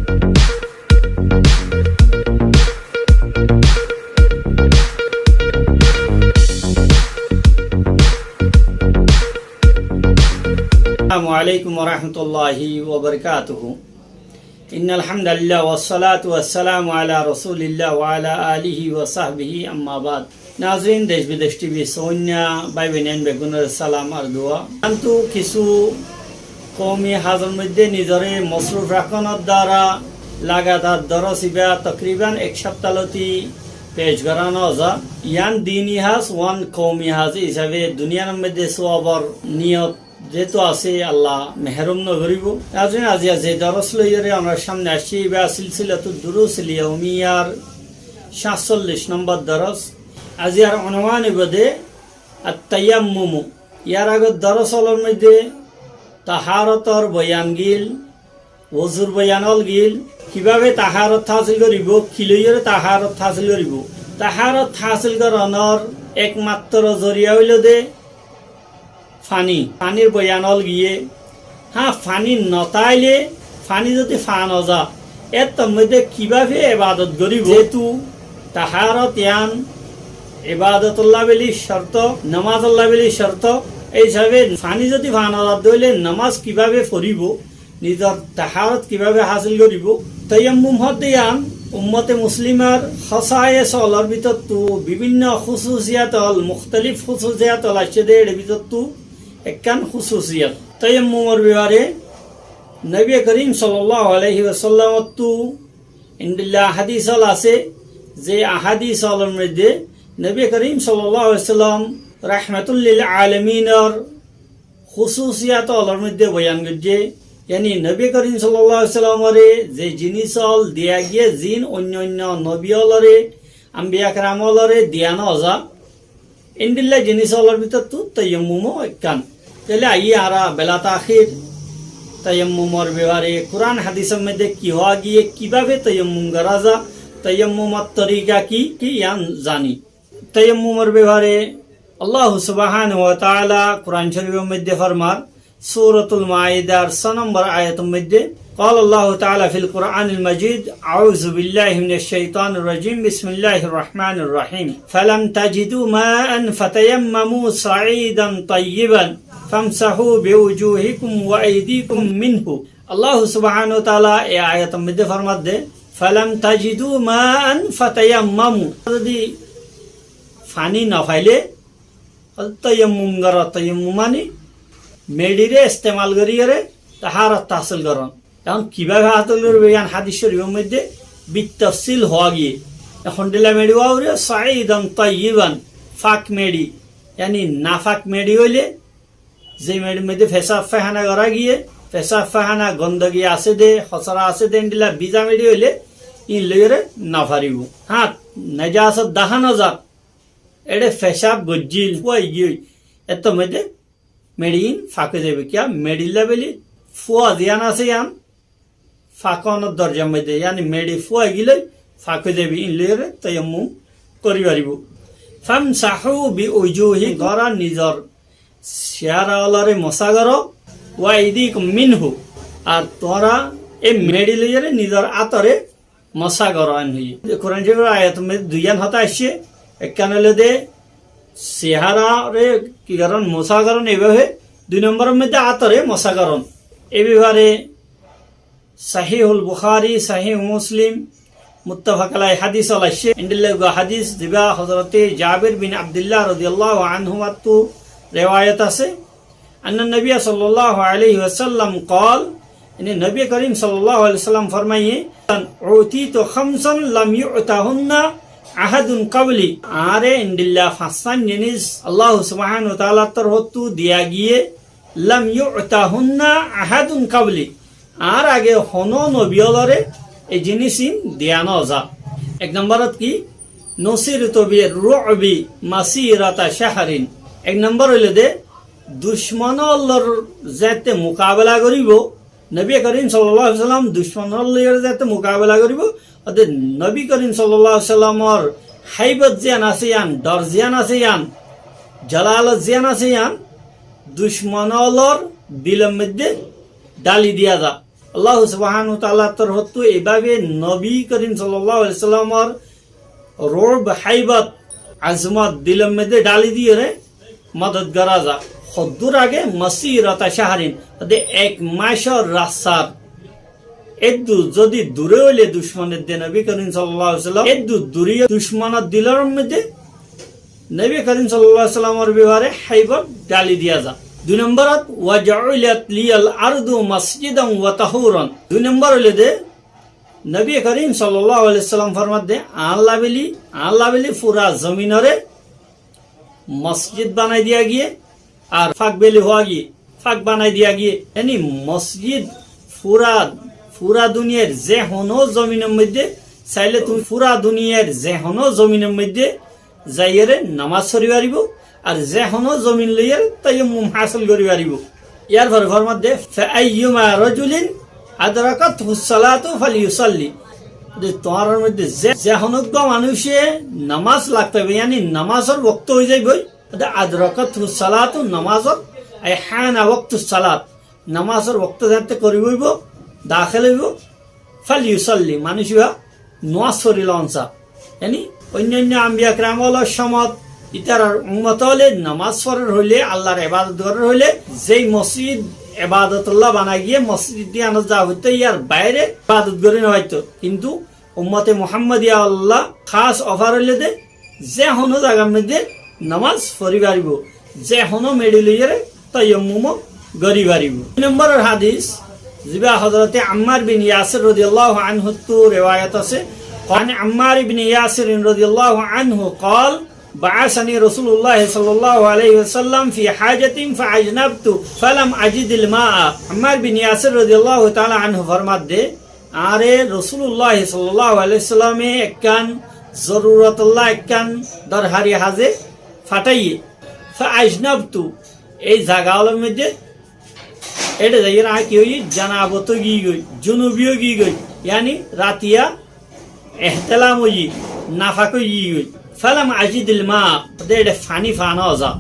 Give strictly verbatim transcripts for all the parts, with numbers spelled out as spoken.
السلام عليكم ورحمة الله وبركاته. إن الحمد لله والصلاة والسلام على رسول الله وعلى آله وصحبه، أما بعد. Nazirin, Dec Bidec T V sóinna bái boinain beggúnore salam ar dua. Antu kissú koumi hazor moidde nizore mosruf rakónor duara lagatar doros ibá tokriban ek háfta lóti pec gorá no za. Yián dini haz uán koumi haz hísabe duniyar moidde suwabor niyot zehetu asé, Allah meherum no goríbo. Nazirin, aijja ze doros loiyóre onórar sámne aiccí, ibá silsilatud durus il yaumiyar háñtsollic nombor doros. Aijjar unwan ibá de at-tayammumu. Yar agor doros ólor moidde taharotor boyan gil, wozur boyan ól gil, kibábe taharot hásil goríbo, ki loiyóre taharot hásil goríbo. Taharot hásil gorónor ekmattro zoriya óilo de faní, fanír boyan ól giyé. Há, faní no táile, faní zodi fa no za, éttor moidde kibábe ebadot goríbo? Zehetu taharot yián ebadotolla beli corto, nomazolla beli corto, ei hísabe faní zodi fa no za de óile nomaz kibábe foríbo? Nizor taharot kibábe hásil goríbo? Tayammum hoódde yián ummote muslimar hósayes ólor bútottu bibinno kúsusiyat ól, muktalif kúsusiyat ól aiccé de, ér bútottu ekkán kúsusiyat. Tayammumor befare Nobiye Korim sallallahu alaihi wasallamottu endilla ahadis ól asé, ze ahadis ólor moidde Nobiye Korim sallallahu alaihi wasallam rahmatul lil alaminor kúsusiyat ólor moidde boyan goijjé, yáni Nobiye Korim sallallahu alaihi wasallamore ze jinis ól diya giyé, ziín oinno oinno nobi ólore, ambiya keram ólore diya no za, endilla jinis ólor bútottu tayammum ó ekkán. Tóile aiyí añára bela takhir tayammumor befare Kuran hadisor moidde ki hoó giyé, kibábe tayammum gorá za, tayammumor torika ki, ki yián zani. Tayammumor befare Allah subhanahu wa taala Kuran Corifor moidde formar, Suratul Maidar só nombor ayator moidde, قال الله تعالى في القرآن المجيد: أعوذ بالله من الشيطان الرجيم، بسم الله الرحمن الرحيم، فلم تجدوا ماء فتيمموا صعيدا طيبا فامسحوا بوجوهكم وأيديكم منه. Allah subhanahu wa taala e ayator moidde formadde, فلم تجدوا ماء فتيمموا. Zodi faní no faile, tayammum goró, tayammum mani meçire estemal goríyore taharot hásil gorón. Ehón kibábe hásil goríbo, yián hadis corifor moidde bitafsil hoó giyé. Ehón endilla meçi hoó foribó, صعيدا طيبا, fak meçi, yáni nafak meçi óile, ze meçir moidde fesab fáihana gorá giyé, fesab fáihana gondogi asé de, hósara asé de, endilla biza meçi óile, iín loiyóre no faribó. Há, nejasot dahá no zar, eçe fesab goijjíl, fúai giyói, éttor moidde meçi iín fak ói zaibói. Kiyá? Meçilla beli fúa ziyán asé yián fak ónor dorjar moidde, yáni meçi fúai gilói fak ói zaibói, iín loiyóre tayammum gorí faribó. فامسحوا بوجوهكم, gorá nizor cehara ólore mosa goró, وأيديكم منه, ar tuáñra e meçi loiyóre nizor átore mosa goró, en hoiyé. Kuran Corifor ayator moidde duiyán hotá aiccé, ekkán óilde ceharare ki gorón, mosa gorón, ei bábe, dui nomboror moidde átore mosa gorón. E befare Sahihul Bukhari, Sahih Muslim, muttafaq alaih hadis ól aiccé. Endilla uggwá hadis zibá Hozrote Jabir bin Abdillah radiyallahu anhumattu rewayat asé. أن النبي صلى الله عليه وسلم قال, yáni Nobi Korim sallallahu alaihi wasallam formaiyé, أعطيت خمسا لم يؤتهن أحد قبلي. Añáre endilla fañsán jinis Allah subhanahu wa taalar torfóttu diya giyé, لم يؤتهن أحد قبلي. Añár age honó nobi ólore e jinis ín diya no za. Ek nomborot ki? نصرت بالرعب مسيرة شهر. Ek nombor óilde ducmon ólor zeéñtte mukabela goríbo, Nobi Korim sallallahu alaihi wasallam ducmon ól loiyóre zeéñtte mukabela goríbo, óde Nobi Korim sallallahu alaihi wasallamor háibot ziyán asé yián, dor ziyán asé yián, jalalot ziyán asé yián, ducmon ólor dilor moidde dháli diya za. Allah subhanahu wa ta'alar torfóttu eibábe nobi korim sallallahu alaihi wasallamor ru'b, haibot, azamot dilor moiddé dháli diyére modot gorá za. Hoddúr age? Masirata shahrin, de ek macor rastar. Eddur zodi dure óile ducmonor de nobi korim sallallahu alaihi wasallam, eddur dure ducmonor dilor moiddé nobi korim sallallahu alaihi wasallamor befare haibot dháli diya za. Dui nomborot, wa ju'ilat liyal ardu masjidan wa tahuran. Dui nombor óile de nobi korim sallallahu alaihi wasallam formar de, añálla bili, añálla bili fura zominore mosjid banai diya giyé, ar fak bili hoó giyé, fak banai diya giyé. Yáni mosjid fura, fura duniyair ze hono zominor moiddé, saile tuñí fura duniyair ze hono zominor moiddé zaiyére nomaz fori faribó, ar ze hono zomin loiyére tayammum hásil gorí faribó. Yar fore formar de, fa ayyuma rajulin adrakathu salatu falyusalli. De tuáñrar moiddé ze, ze hono uggwá manúice nomaz lagtaibo, yáni nomazor wokto ói zaiboi, de adrakathu salatu, nomazor, ay hána woktu salat, nomazor wokto zeéñtte korib óibo, dahél óibo, falyusalli, manúic uwá nomaz fori loon sa. Yáni oinno oinno ambiya keram ókkolor somot, itarar ummot ókkole nomaz forer óile, Allar ebadot gorer óile, zei mosjid ebadotolla bana giyé, mosjid iyanot za foitto, yar baire ebadot gorí no faitto. Kintu ummote Muhammadiya olla hás ofar óile de, ze hono zagar moiddé nomaz fori faribó, ze hono meçi loiyére tayammum gorí faribó. Dui nomboror hadis, ziba Hozrote Ammar bin Yasir rodiyallahu anhuttu rewayat asé. An Ammar bin Yasir rodiyallahu anhu qal, ba'asani Rasulullah sallallahu alaihi wasallam fi hajatin fa ajnabtu falam ajidil ma'a. Ammar bin Yasir rodiyallahu ta'ala anhu formar de, añáre Rosulullah sallallahu alaihi wasallame ekkán zorurotolla, ekkán dorhari haze fataiye. Fa ajnabtu, ei zaga ókkolor moiddé, éçe zaiyóre añí ki óiyi, janabot ói giyí goi, junubi ói giyí goi, yáni ratiya ehtelam óiyi, nafak ói giyí goi. Falam ajidil ma, de éçe faní fa no za,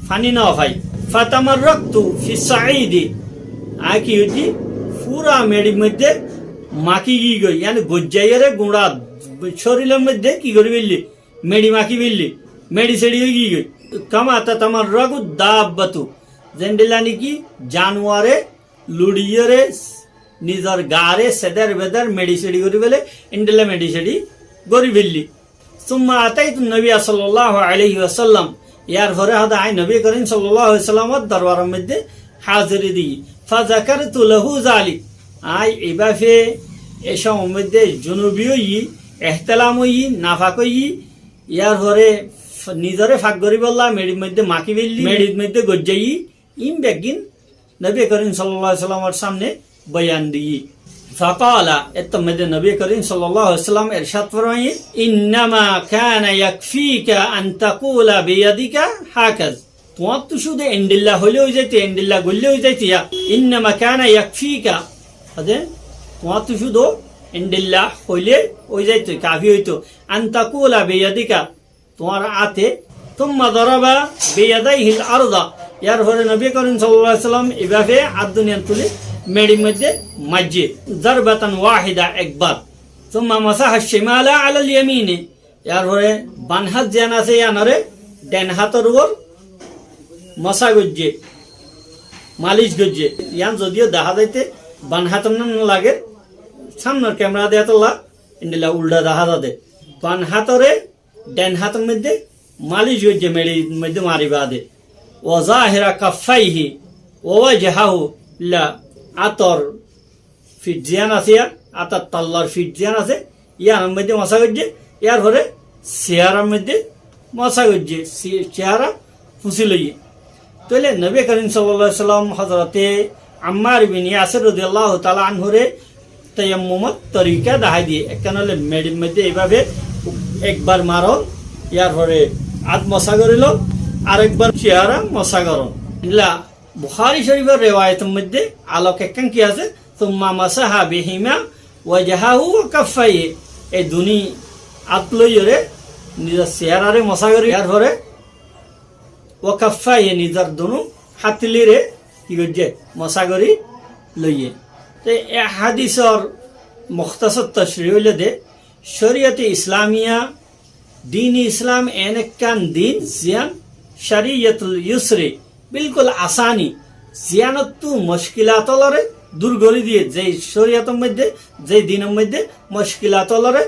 faní no fai. Fatamarraktu fis sa'idi, añí ki goijjí, fura meçir moiddé maki giyí goi, yáni goijjaiyóre guñça córilor moiddé ki gorí féilli, meçi maki féilli, meçi seçi ói giyí goi. Kama tatamarraku dabbatu, zendilla niki januare luçiyóre nizor gaare seder beder meçi seçi gorí féle, endilla meçi seçi gorí féilli. Summa ataitu nabiya sallallahu alaihi wasallam, yar fore hoó de añí nobi korim sallallahu alaihi wasallamor dorbaror moiddé haziri diyí. Fa zakartu lahu zalik, añí eibafe e somor moiddé junubi óiyi, ehtelam óiyi, nafak óiyi, yar fore f-, nizore fak goríbolla meçir moiddé maki féilli, meçir moiddé goijjaiyí, in beggín nobi korim sallallahu alaihi wasallamor samne boyan diyí. Faqala, ettór moiddé nobi korim sallallahu alaihi wasallam ercad formaiyé, innama kana yakfika an taqula biyadika hakaz. Tuáñttu cúde endilla hoilé ói zaito, endilla goillé ói zaito ya. Innama kana yakfika, ade, tuáñttu cúde endilla hoilé ói zaito, kafi óito. An taqula biyadika, tuáñr áte. Summa daraba biyadaihil arda. Yar fore nobi korim sallallahu alaihi wasallam eibafe át duniyan tuli meçir moiddé maijjé. Darbatan wahida, ekbar. Summa masaha shimala alal yamini. Yar fore ban hát ziyan asé, iyanore den hátor uore mosa goijjé, malic goijjé. Iyan zodiyo dahá zaite ban hát no lager, samnor kemera de tolla endilla ulda dahá zade. Ban hátore den hátor moiddé malic goijjé, meçir moiddé mari bade. Wa zahira kaffaihi wa wajhahu, la átor fit ziyan asé, ya, átor tallor fit ziyan asé, iyanor moiddé mosa goijjé, yar fore seharar moiddé mosa goijjé, se-, sehara fusi loiyé. Tóile nobi korim sallallahu alaihi wasallam hozrote Ammar bin Yasir rodiyallahu taala anhure tayammumor torika dahái diyé. Ekkán óile meçir moiddé eibafe ekbar maron, yar fore át mosa gorilon, arekbar sehara mosa goron. Endilla Bukhari Shorifor rewayetor moiddé alok ekkán ki asé? Summa masaha bihima wajhahu wa kaffaihi. E duni át loiyóre nizor seharare mosa gorí, yar fore wa kaffaihi, nizor dunu hátilire ki goijjé? Mosa gorí loiyé. Te e hádisor muhtasar tocrí óilde, córiyote Islamiya, din Islam en ekkán din ziyán córiyotul yusri, bilkúl asáni, ziyánottú muckilat ólore dur gorí diyé, ze córiyotor moidde, ze dinor moidde muckilat ólore,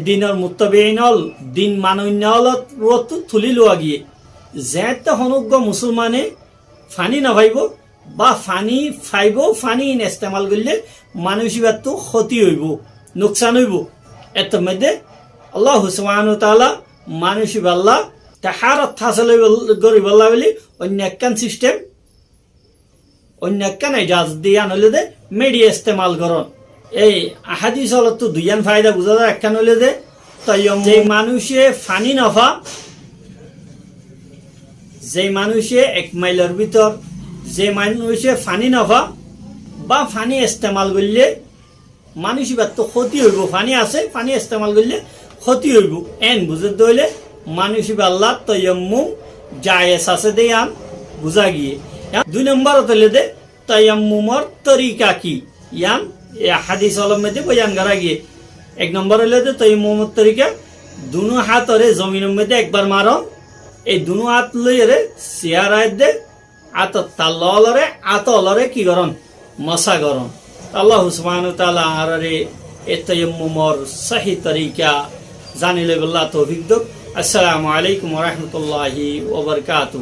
dinor muttabiin ól, din manoinna ólor uottú tulí luwa giyé. Zeéñtte honó uggwá musolmane faní nofaibóu, ba faní faibóu, faní ín estemal goillé manúic íbattú hóti óibou, nuksan óibou. Ettór moidde Allahu subhanahu wa taala manúic íballa taharot hásil óibol-, goríbolla buli oinno ekkán sistem, oinno ekkán ijazot de, yián óilde meçi estemal gorón. Ei hádis ólottu duiyán faida buzá za, ekkán óilde toyom-, ze manúice faní nofa, ze manúice ek mailor bútore, ze manúice faní nofa, ba faní estemal goillé manúic íbattú hóti óibou, faní asé, faní estemal goillé hóti óibou, en buzé de óile manúic íballa toyommum jayes asé de yián buzá giyé. Dui nombor óilde toyommumor torika ki? Yián e hádis ólor moidde boyan gorá giyé. Ek nombor óilde toyommumor torika, dunú átore zominor moidde ekbar marón, ei dunú át loiyóre siyára edde átor talla ólore, át ólore ki gorón? Mosá gorón. Allahu subhanahu wa taala añárare e toyommumor sóhi torika zani loibolla toufik douk. Assalamu alaikum wa rahmatullahi wa barakatuh.